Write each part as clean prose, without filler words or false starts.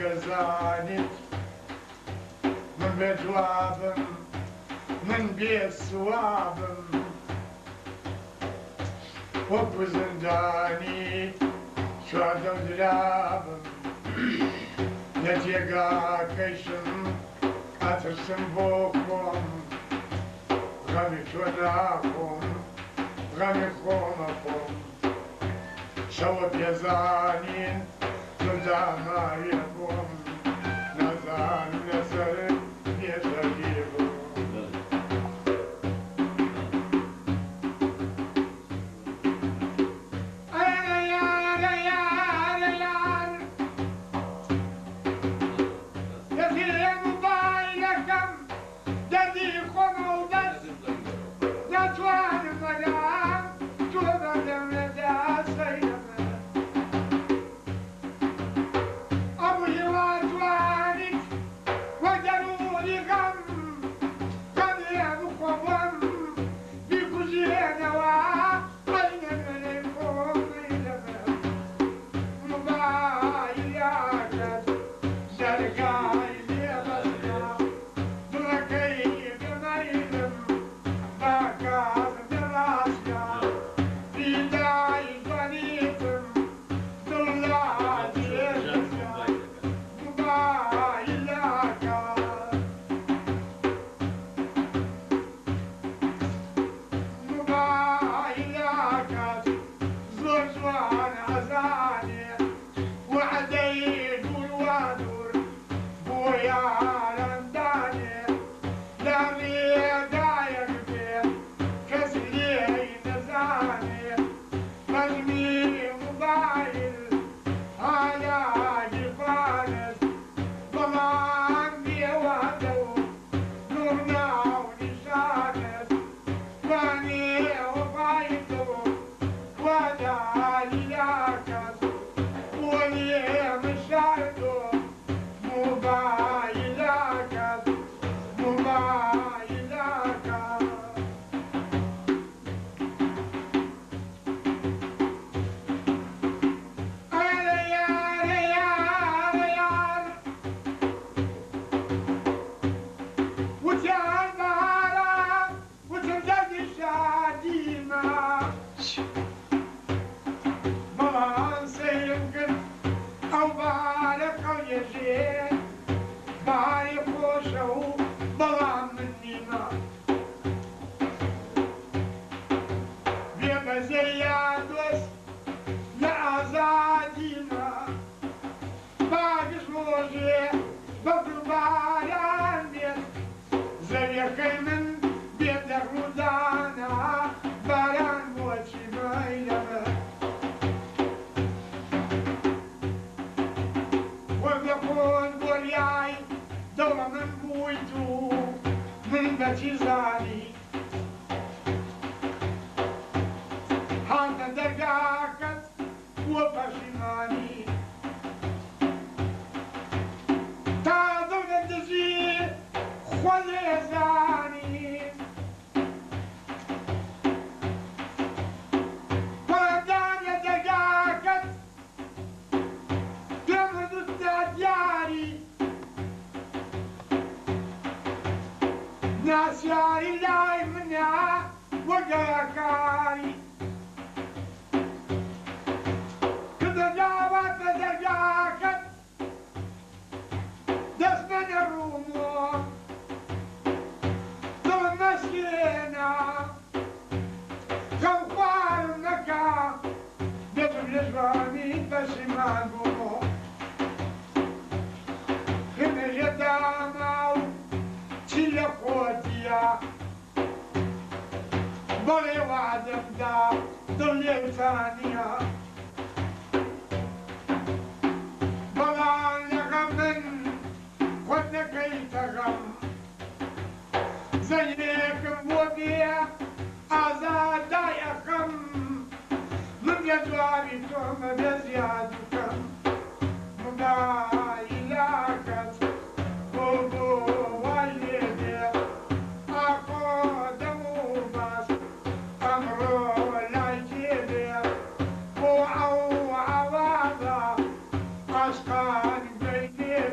ئەگەر زانیت من بێ جوابم، من بێ سوابم، وەکو زیندانی چواردەودرابم، لە جێگاکەیشم ئەترسم بۆ خۆم، غەمی تۆ ناخۆم، غەمی خۆم ئەخۆم. شەوە پێزانین دڵ داماویە بۆم، نازانم لەسەر مێشەکی بۆم. ئەرێ یارە یارە یار، دەستی مۆبایلەکەم دەردی خۆمە و بەس، ناتوانم وەرام تۆ بەردەم لە دەستەی من. ئەبوو هیوا توانیت وەک دەروونی غەم، غەمێ بخۆ بۆم بیکوژێنەوە، ئەی نەنوێنەی خۆم ئەی لەمن. مۆبایلەکەت دەرگای لێ بەستە، دڵەکەی بێ مەیلم با کاس بێ ڕاستە، فیدای جوانیتم دڵ لا جێ دەستە. مۆبایلەکەت مۆبایلەکەت زۆر جوان ئەزانێ، وەعدەی دوور وا دوور بۆ یاران دانێ، لە ڕێگایەک بێ کەس لێی نەزانێ، بەزمی مۆبایل هالا گیرفانت، بەڵام بێ وادە و دوور ناونیشانت، توانێ وەفای دڵ کوا دالیلاکەت، بۆ لێم شاردۆ مۆبایلەکەت، مۆبایلەکەت. ئەرێ یارە یارە یار، وتیان بەهارە وتم دەردی شادیمە، بەڵام سەیرم کرد ئەو بەهارە خەڵگێژێ، بەهاری خۆشە و بەڵام من نیمە. بێ بەزەییا دۆست لە ئازادیمە، با گشت ڕۆژێ بەفر و باران بێت، زەویەکەی من بێ دەغڵ و دانە، باران بۆچی مەیلەمە. خۆم لە خۆت گۆریای دەوڵەمەند بوویت و من بە چی زانی، هاتمە دەرگاکەت بۆ پەشیمانی، تا دڵ لە دژی خۆت لێزانی. پەڕەدان لە دەرگاکەت پێم ردوتە دیاری، ناسیاری لای منە وەک گەیاکاری. کردە داوات بە دەرگاکەت دەست مەنە ڕوومۆ دڵم مەشکێنە، غەمخوارم مەکە، بێتم لە جوانیت پەشیمان بوومۆ. خوێنە داما و چی لە خۆتیە، بەڵێ وعدەم دا دڵ لێوتانیە، بەڵام لە غەم من خۆت نەکەیتە غەم، زەنگێکم بۆ بێ ئازاد دای ئەخەم، من لە جوابی تۆم بێ زیاد و کەم. مۆبایلەکەت بۆ بۆ وای لێ دێ، ئاخۆ دەم و باس ئەمڕۆ لای کێ بێ، بۆ ئەو ئاوازە عاشقان گوێی لێ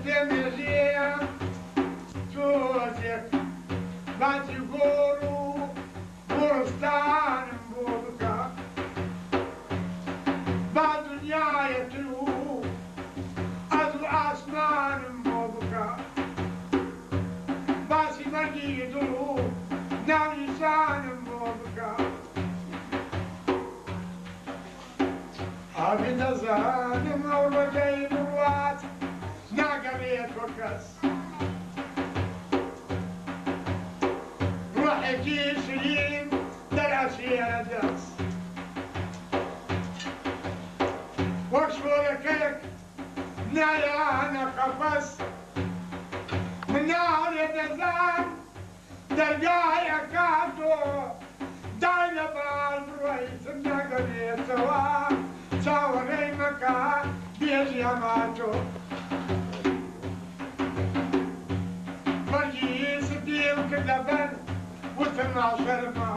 پێ مێژیە تۆزێک باسی گۆڕ و گۆڕستانم بۆ بکە، با دنیایەتر و ئەرز و ئاسمانم بۆ بکە، باسی مەرگی دڵ و ناونیشانم بۆ بکە. ئاخ دەزانم ئەو ڕۆژەی بڕوات ناگەڕێتۆ کەس، ڕۆحێکی شیرین دەرئەچێ دەست، وەک شۆرەکەیەک نایانە قەفەس، مناڵێ دەزان دەرگای ئەکاتۆ، دای لە باڵ بڕۆیتم ناگەڕێتەوە، چاوەڕێی مەکە بێژی ئەماتۆ. بەرگی سپیم کردە بەر وتم ئاشەرمە،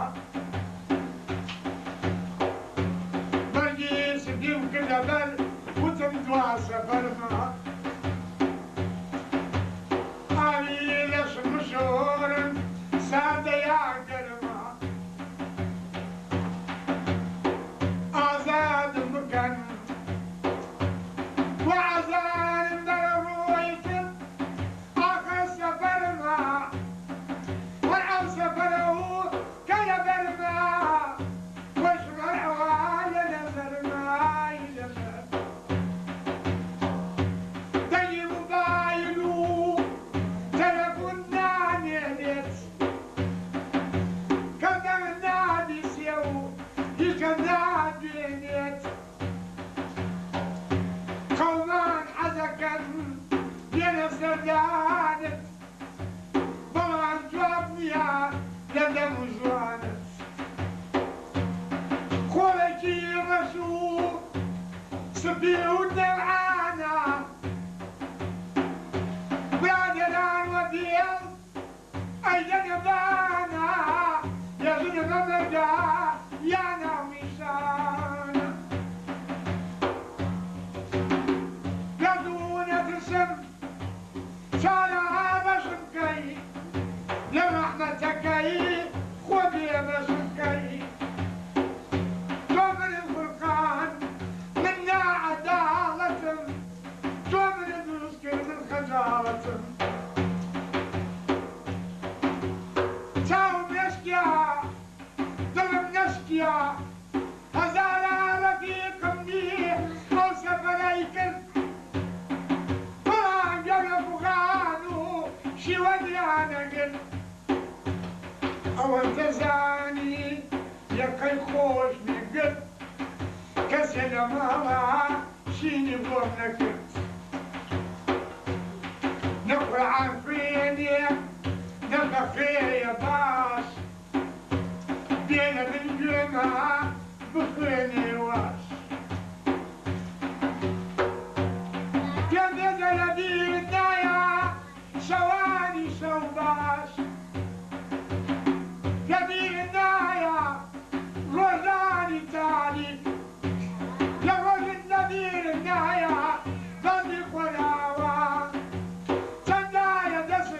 بەرگی سپیم کردە بەر وتم دوا سەفەرمە، ئاوی لەشم بشۆرن ساردە یا گەرمە، ئازادم بکەن و ئازانم بەرەو ڕۆیتم، ئاخر سەفەرمە هەر ئەو سەفەرە و کە لەبەرمە، خۆشم هەر ئەوە لە نەزەرمە لەبەر دەنگی موبایل و تەلەفۆن نامێنێت، کەس دەنگ نابیسێ و هیچ کەس نابینێت، قەومان حەزەکەن بێنە سەردانت، بەڵام جواب نییە لە دەم و زوانت، خۆڵێکی ڕەش و سپی و دەوعانە، برادەران وە بێڵ ئەیدەنە بانە، یا ژنە مەمەردە یا ناونیشانە، گەردوو نەترسم چارە بەشم کەی، لە ڕەحمەتەکەی خۆ بێبەشم کەی، تۆ منت خولقاند من ناعەداڵەتم، تۆ منت دروست کرد من خەجاڵەتم، چاوم نەشکیا دڵم نەشکیا، هەزاران ڕەفیقم دی ئەو سەفەرەی کرد، بەڵام گوێم لە فوغان و شیوەنیان نەگرت، ئەوەندە زانی یەقەی خۆش نەگرت، کەسێ لە ماڵا شینی بۆم نەکرد، نە قورعان خوێنێ نە فەقێیە باش، بێ لە من گوێما بخوێنێ واش. پێم بێژە لە بیرت نایە شەوانی شەو باش، لە بیرت نایە ڕۆژانی تاریک، لە ڕۆژت لە بیرت نایە بەندی خۆراوا، چەندایە دەست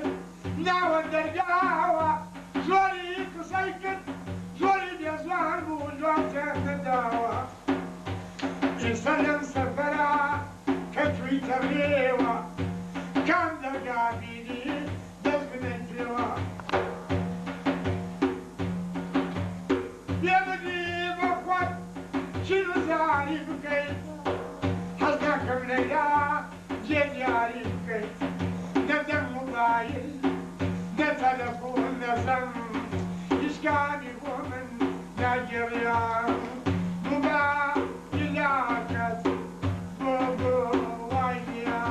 ناوە دەرگاوە، زۆری قسەی کرد زۆری بێزوان بوو جواب تێک نەداوە، ئێستا لەم سەفەرە کە چوویتە ڕێوە، کام دەرگا بینی دەست بنەی پێوە، بێ بگری بۆ خۆت چین و زاری بکەیت، حەز ناکەم لەیلا جێ دیاری بکەیت، نە دەنگ مۆبایل نە تەلەفۆن نە زەنگ، هیچ کامی بۆ من ناگێڕیان، مۆبایلەکەت بۆ بۆ وای نییە.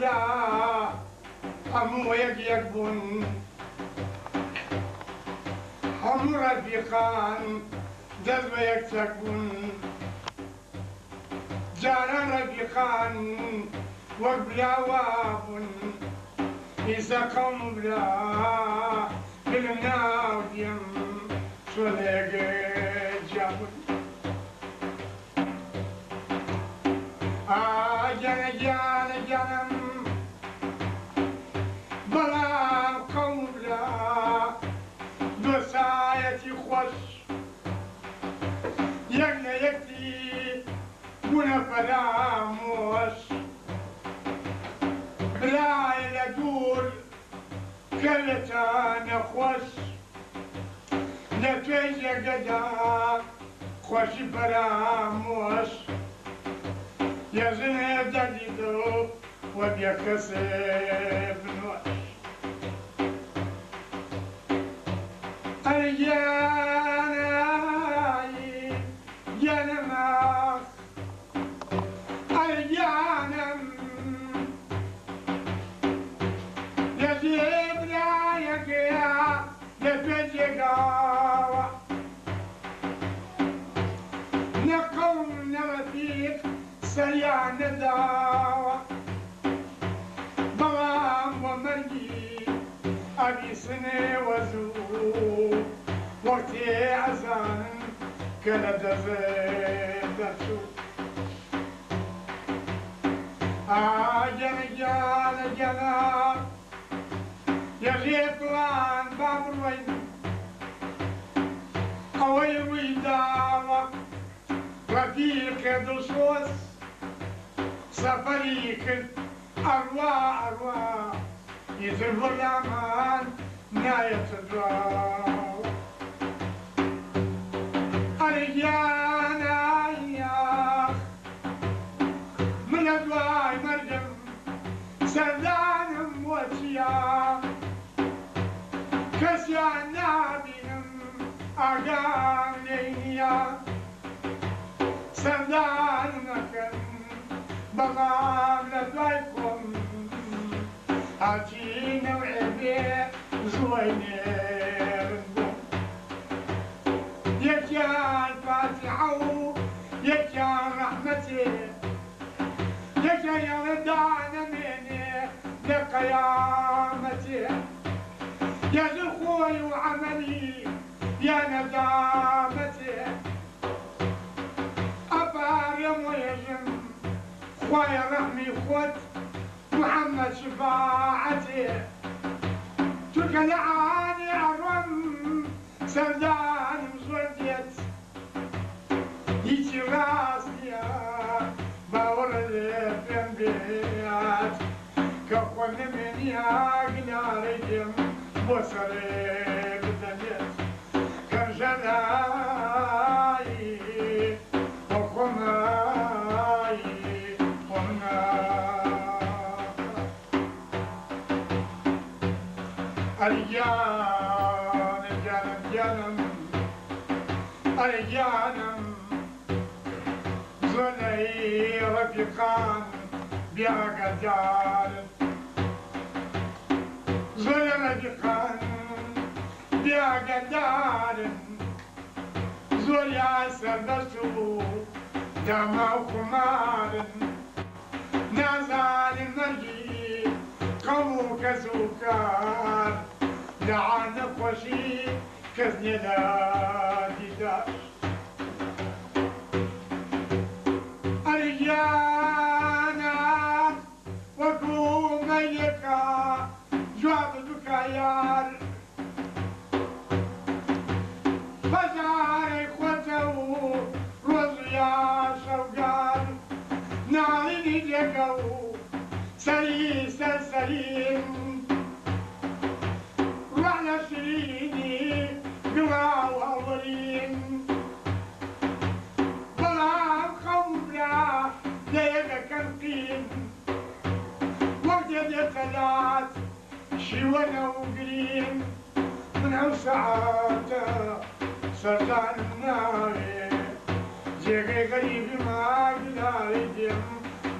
برا هەموو یەک یەک بوون، هەموو ڕەفیقان دەست بە یەک چەک بوون. جاران ڕەفیقان وەک برا وابوون، ئیسە قەوم و برا دلم ناو دیم چۆن لە یەک جیا بوون. ئا گیانە گیانە گیانم بەڵام قەوم و برا دۆسایەتی خۆش یەک لە یەکتی بوونە فەرامۆش برایە لە دوور کەوێتە نەخۆش لە توێی جێگەدا خۆشی فەرامۆش یەژنێ دەردی دڵ و بێکەسێ بنۆش. ئەرێ گیانای گیانم ئاخ ئەرێ گیانم یەژێ برایەکەیە لە توێ جێگاوە نە قەوم نە ڕەفیق سەریان نەداوە. بەڵام بۆ مەرگی ئەبیسنێ وە زوو وەختێ ئەزانن کە لە دەست دەرچوو. ئا گیانە گیانە گیانە یەژێ فڵان با بڕۆین ئەوەی ڕووی داوە ڕەفیقێ دڵسۆز سەفەری کرد ئەڕوا ئەڕوا ئیتر بۆ لامان نایەتە دواوە. ئەرێ گیانە یاخ من لە دوای مەرگم سەردانم بۆ چییە کەسیان نابینم ئاگام لێی نییە. سەردانم ئەکەن بەڵام لە دوای خۆم هەرچی نەوعێ بێ زووەی نێرن بۆم. یەکیان فاتیحە و یەکیان ڕەحمەتێ، یەکیان یاڵێ دانەمێنێ لە قەیامەتێ. یەژن خۆی و عەمەلی یا نەدامەتێ. ئەپارێم وەیەژم خوایە ڕەحمی خۆت محمد شفاعەتێ چونکە لە عانێ ئەڕۆم سەردانم زۆر دێت هیچی ڕاست نیە باوەڕە لێ پێم بێت کە خۆم نەمێنیە گلارەی دێم بۆ سەرێ بدەنێت کەم ژەنای وە خۆمای خۆم نا. ئەرێ گیانە گیانم گیانم ئەرێ گیانم زۆر لەی ڕەفیقان بێ ئاگادارن زۆر لە ڕەفیقان بێ ئاگادارن زۆریان سەربەست و داماو خومارن نازانن مەرگی قەوم و کەس و کار لە عانە خۆشی کەس نیە لە دیدار. ئەرێ گیانە وەکوو مەیلێکە جوابت بکا یار. پەژارەی خۆتە و ڕۆژ یا شەوگار ناڵینی جێگە و سەری سەر سەرین ڕۆح لە شیرینی گڵاو هەڵوەرین بەڵام خەو و برا لە یەکەکەن قین وەک دێتە لات شیوەنە و گرین من ئەو سەعاتە سەردانم ناوێ جێگەی غەریبی ماگلارەی دێم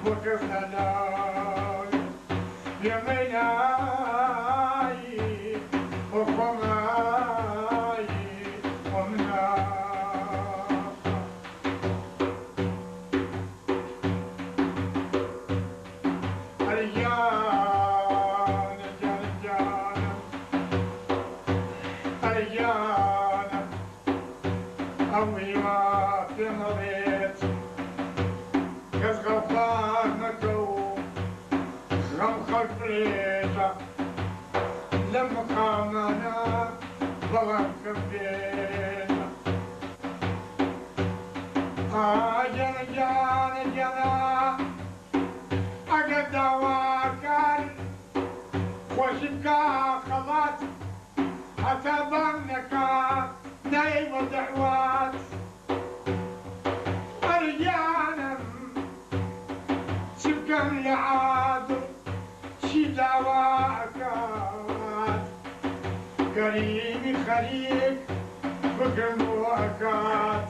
بۆ کەس نەلاوێ. بێمەیلای وخۆمای ومنا. ئەرگیانە گیانە گیانە ئەرگیانە ئەو هیوا پێم ئەڵێت کەس غەڵفان مەکە و غەم خەڵک بڕێژە لەم مقامانە بەڵام کەم بێژە. ئا گیانە گیانە گیانە ئەگەر داواکار خۆشی بکا خەڵات هەتا بانگ نەکا نایەی بۆ دەعوات. ئەرگیانم چ بکەم لە عادڵ چی داوا ئەکات کەریمی خەریک فکرم بۆ ئەکات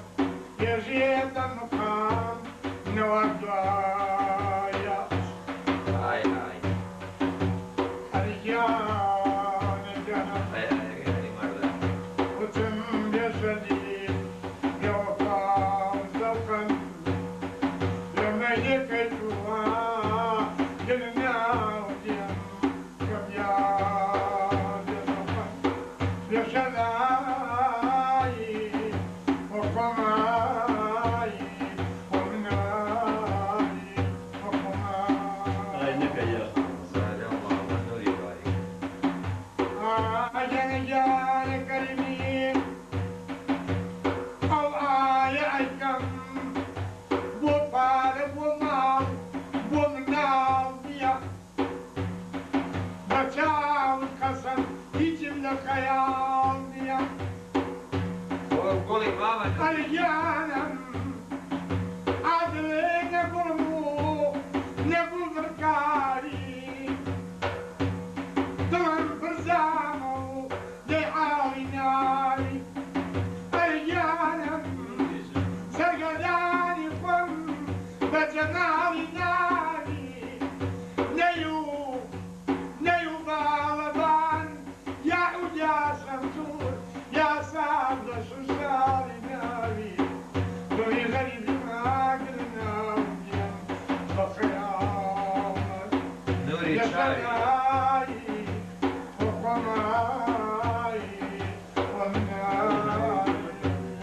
بێژێتە مقام نەوەک دوایات. ئای ئای. ئەرگیانە گیانە ئای ئای ئای مەردە. وتم بێشەریف بێوەفا و زەوقەن لە مەیلەکەی تووە دڵناو دێم کەم یار بێزەوقەن بێشەلای وخۆمای ومنای ئای وخۆمای. نەکە یاخوا. زالە مامە نوری باریک. ئاگەنە گیانە کەریمی ئەو ئایە ئەیکەم بۆ پارە بۆ ماڵ بۆ مناڵ نییە بە چاوت قەسەم هیچم لە خەیاڵ نییە. بۆ گوڵی مامە نوری. ئەرگیانم عادڵێ نەگوڵم و نەگوڵ بڕکاری دڵم پرزامە و دەی عاڵی ناوی. ئەرگیانم سەرگەردانی خۆم بە جەماڵی ناوی نەی و نەی و باڵەبان یا عود یا سەمتور یا ساز لە شوشاڵی ناوی دڵی غەریبی ماگر ناو دێم بە خەیاڵت نوری چاوی. لەسەرایی وخۆمای ومنای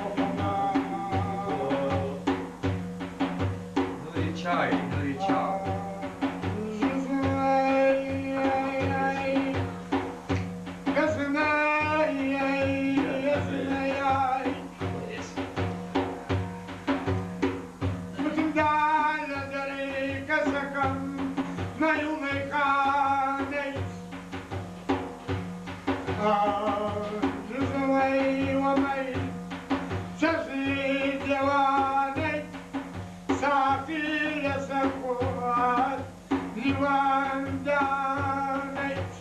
وخۆمای. نوری چاوی نوری چاو. ساقی لەسەر خۆت لیوان دانیت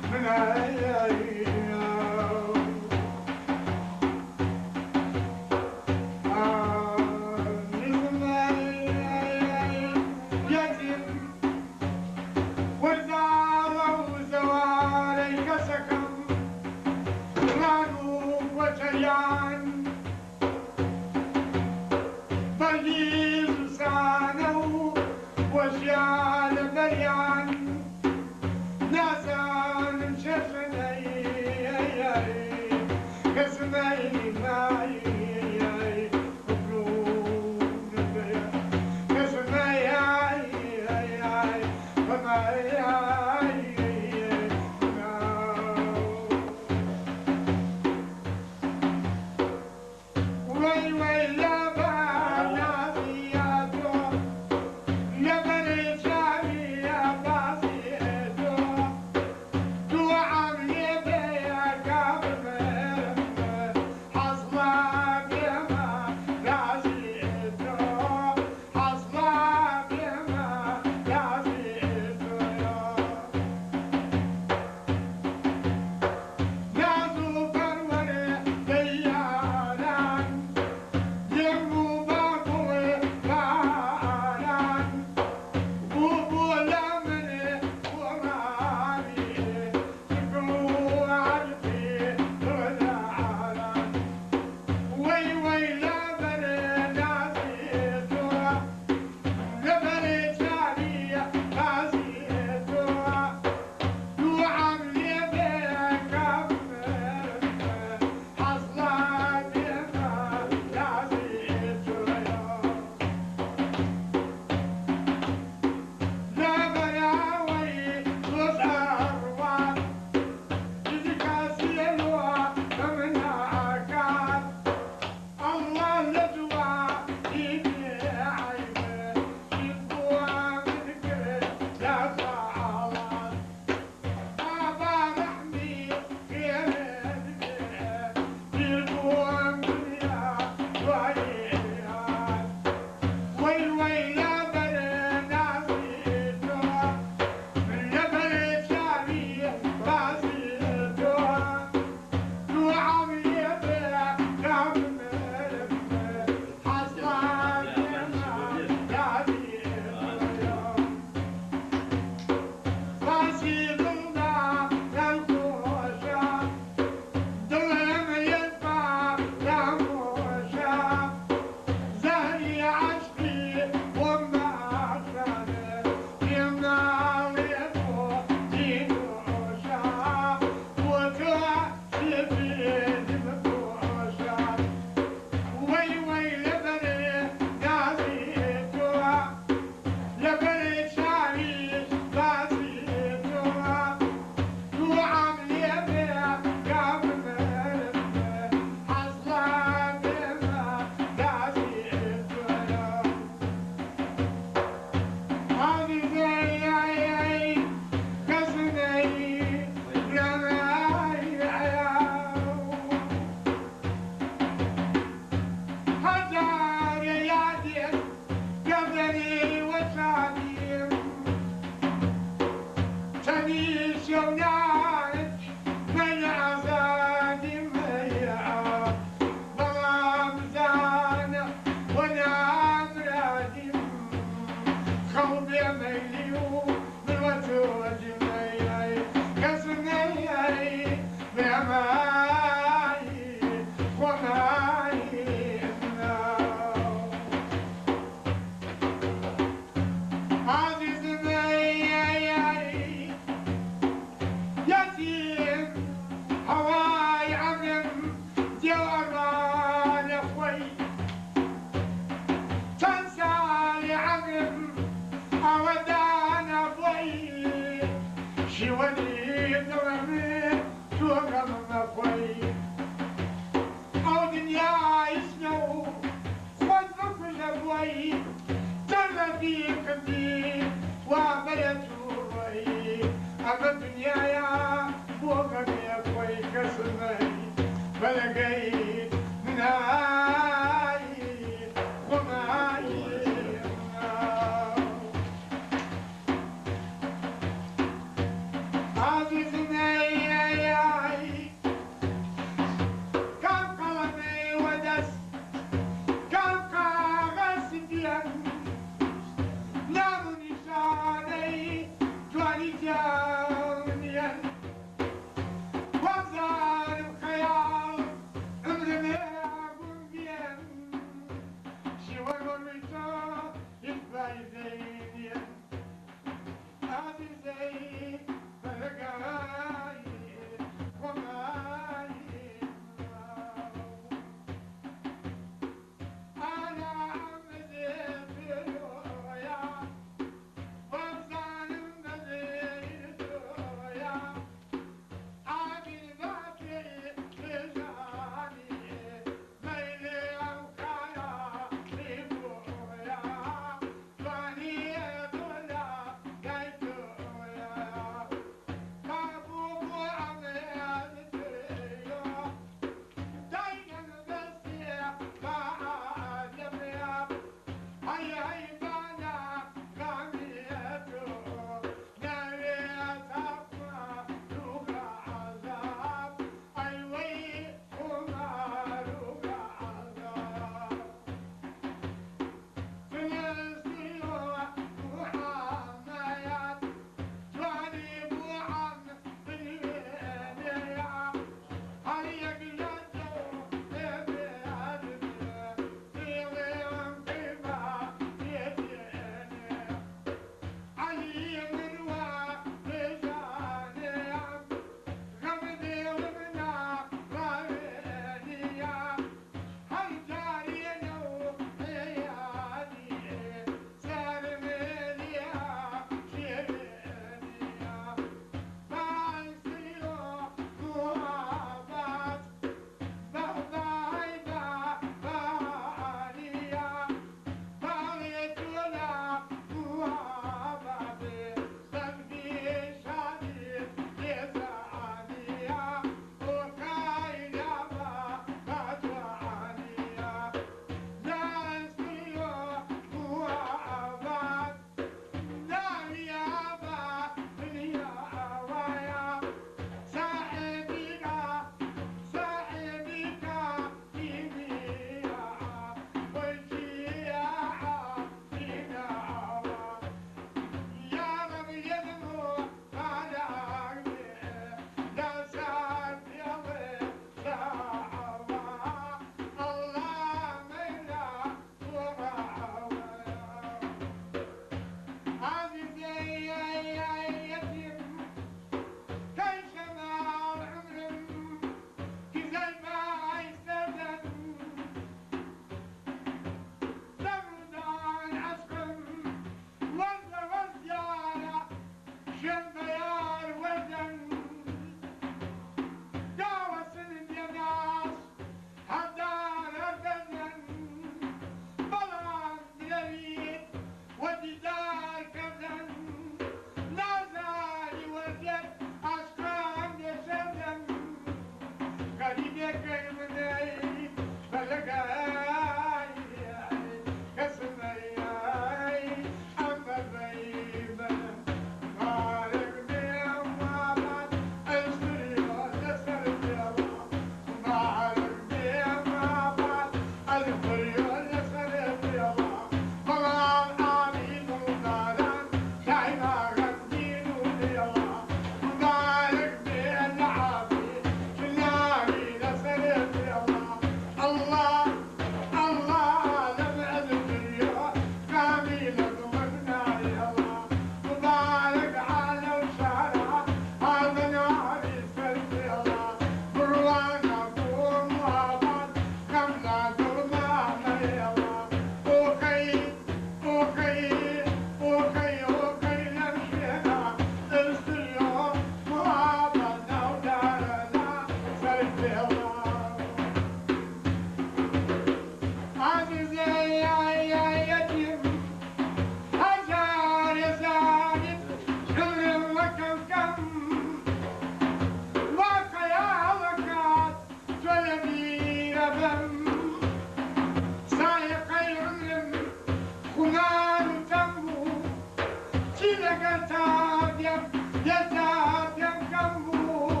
ئێستا پێم کەم بوو،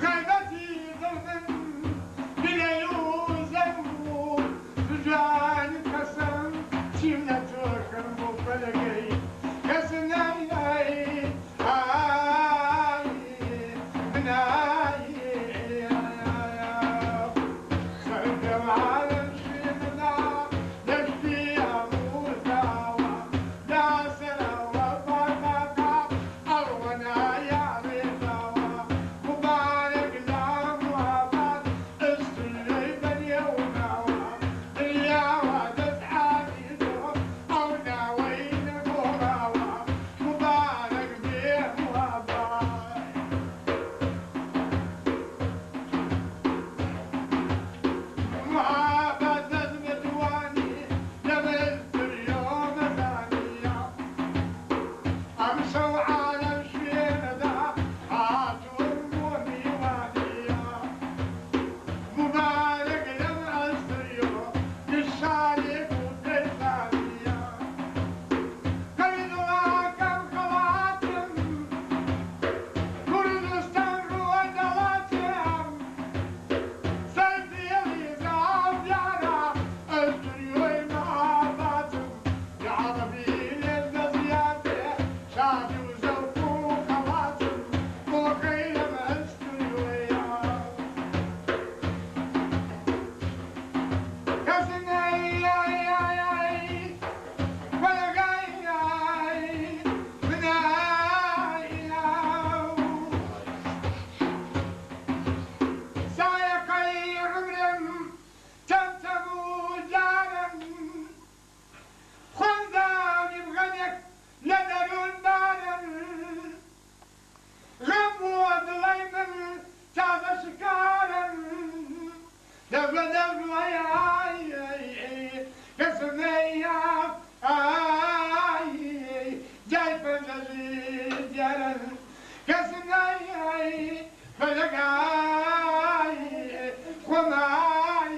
غەیبەتی دڵ من گلەی و زەنگ بوو، جوانی کەسم چیم لە تۆ کەم بوو، فەلەکەی کەس نای ئای منای سەرکەم عالم شوێندا دەشتی هەموو تاوە لاسەرەوە پاتاکە ئەوەنایاڕێتەوە مبارەک لە محابات ئەستوری بەنێوناوە دنیاوە دەست عالیتۆ ئەو ناوەی نەگۆڕاوە مبارەک بێ محابات. محابات دەست بەجوانی لە مەستریۆ مەزانیە ئەمشەو عالەم شوێنەدا هاتوون بۆ میوانیە مبارەک لەم ئەستریۆ گشارێک و پێزانیە کەویدڵاکەم خەڵاتم کوردستان ڕووە دەڵاتم سەرفێڵی زاو دیارە ئەستریۆی مەهاباتم یاڕەبی لێم دەزیاتێ شادی و زەوق و خەڵاتم بۆ خەیرم ئەستریۆیە کەس نەی فەلەکای منای سایەقەی عمرم تەمتەم و جارم خۆم دانی بغەمێک لە دەروون بارم غەم بووە دڵی من تازە شکارم دەست بە دەست بڵێ کەسم نەیە ئای جای پەنجەژی دیارن کەسم نەی فەلەکای خۆمای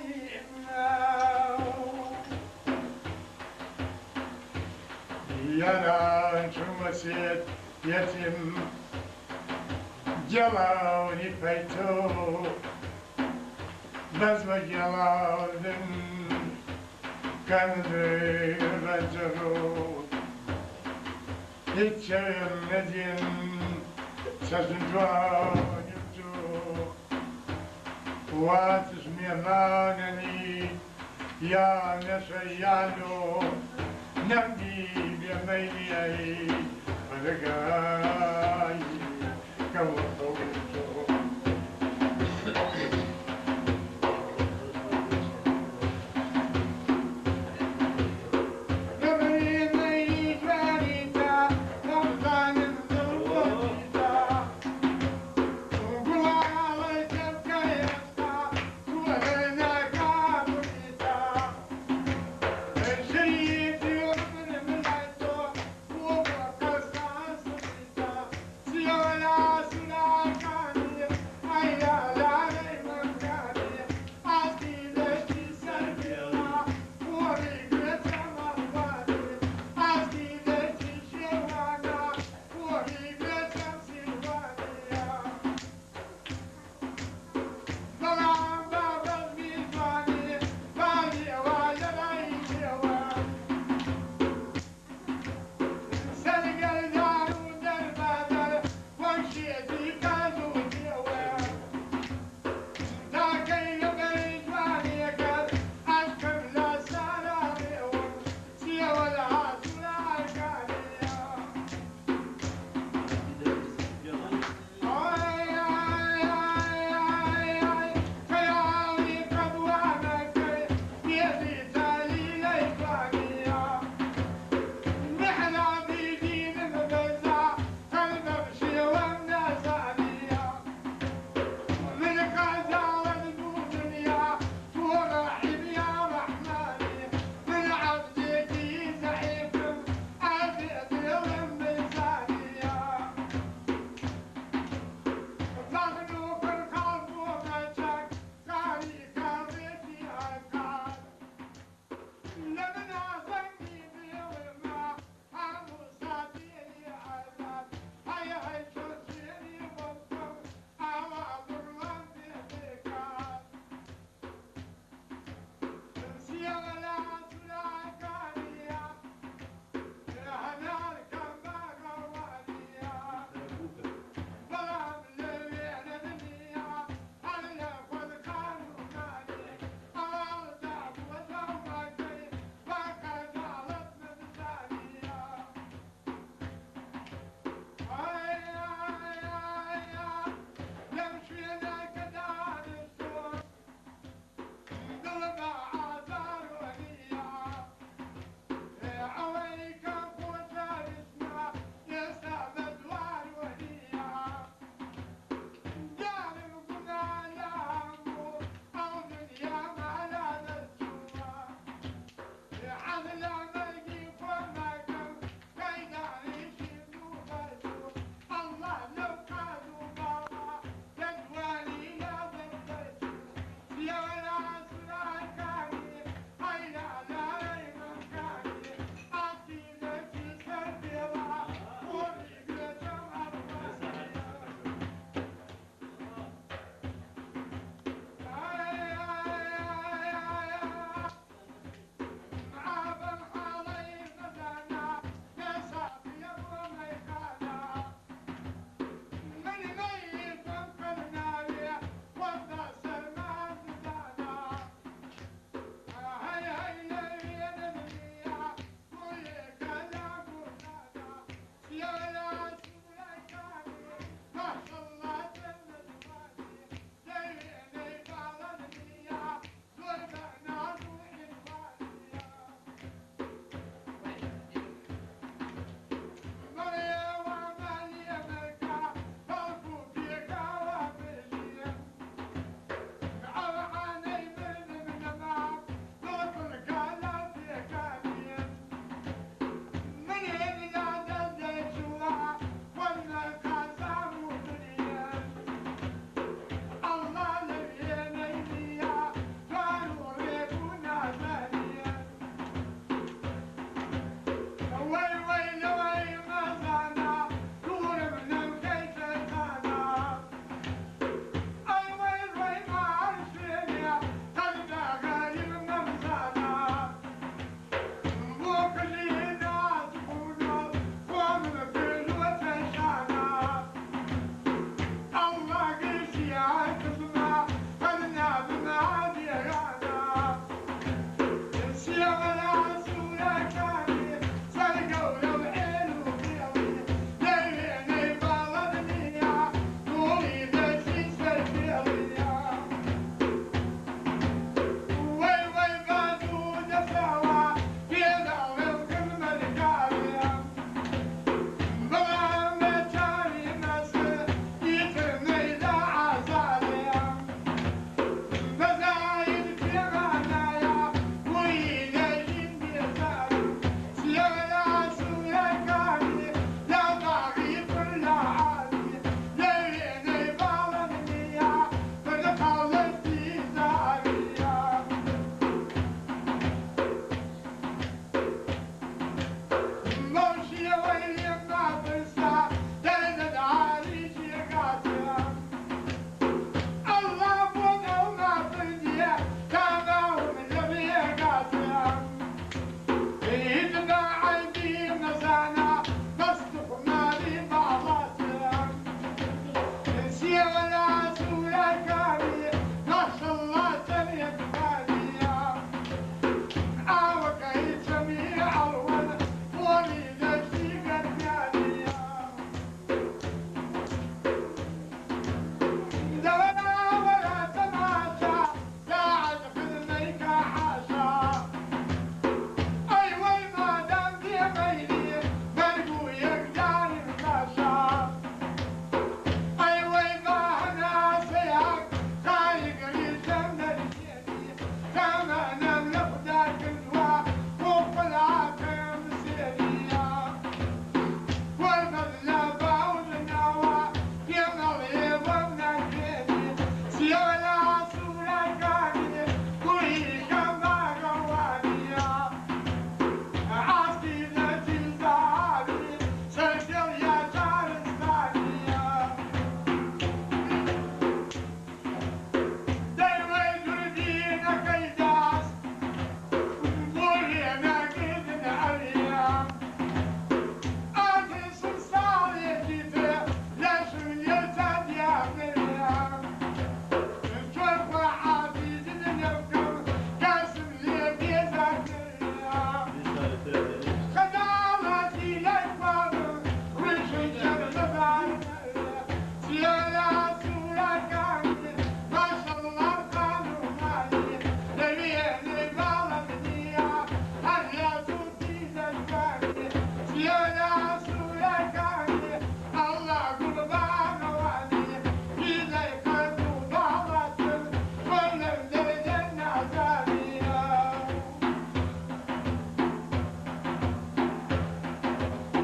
یاران چوومە سێت یەتیم گێڵاونی پەیتۆ بەس بە گێڵاودن کەندر بەجەڕۆ هیچ چاوێم نەدیم چەشن جوانیم تۆ واتش مێمانەنی یا نەشەیانۆ نەمدی بێمەیلی فەلەکای کەوە تۆ.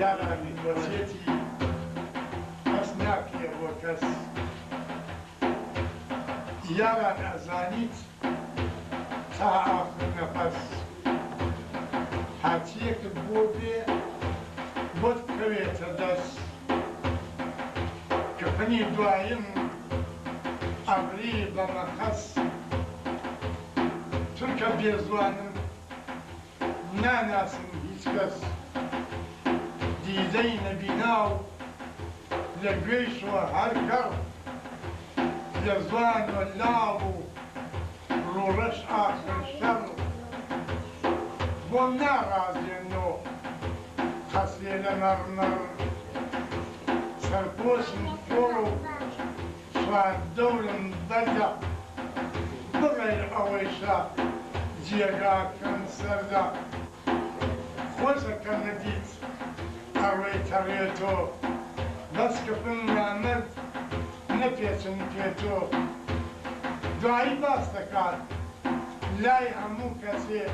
یاران وەسیەتی کەس ناکرێ بۆ کەس. یاران ئەزانیت تا ئاخر نەفەس. هەرچیەکت بۆ بێ بۆت بکەوێتە دەس. کفنی دوایم ئەبری بە مەقەس. چونکە بێزوانم ناناسم هیچ کەس. دیدەی نەبیناو لە گوێیشەوە هەر کەڕ. لە زوان و لاڵ و ڕووڕەش ئاخر شەڕ. بۆم ناڕازێنۆ قەسرێ لە مەڕمەڕ. سەرپۆشم خۆڵ و چواردەورم بەردە. بغەیر ئەوەیشە جێگاکەم سەردە. خۆشە کە مردیت ئەڕۆی تەڕێ تۆ. بەس کفن نامەرد نەپێچن پێ تۆ. دوایی باس دەکات لای هەموو کەسێ.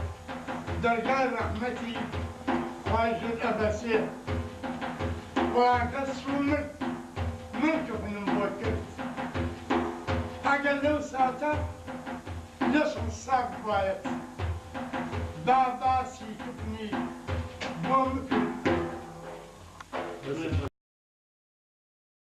دەرگای ڕەحمەتی خوای ژوور ئەبەسێ. فڵان کەس چوو مرد من کفنم بۆ کرد. ئەگەر لەو ساتە لەشم ساغ بوایەت با باسی کفنی بۆ مکرد.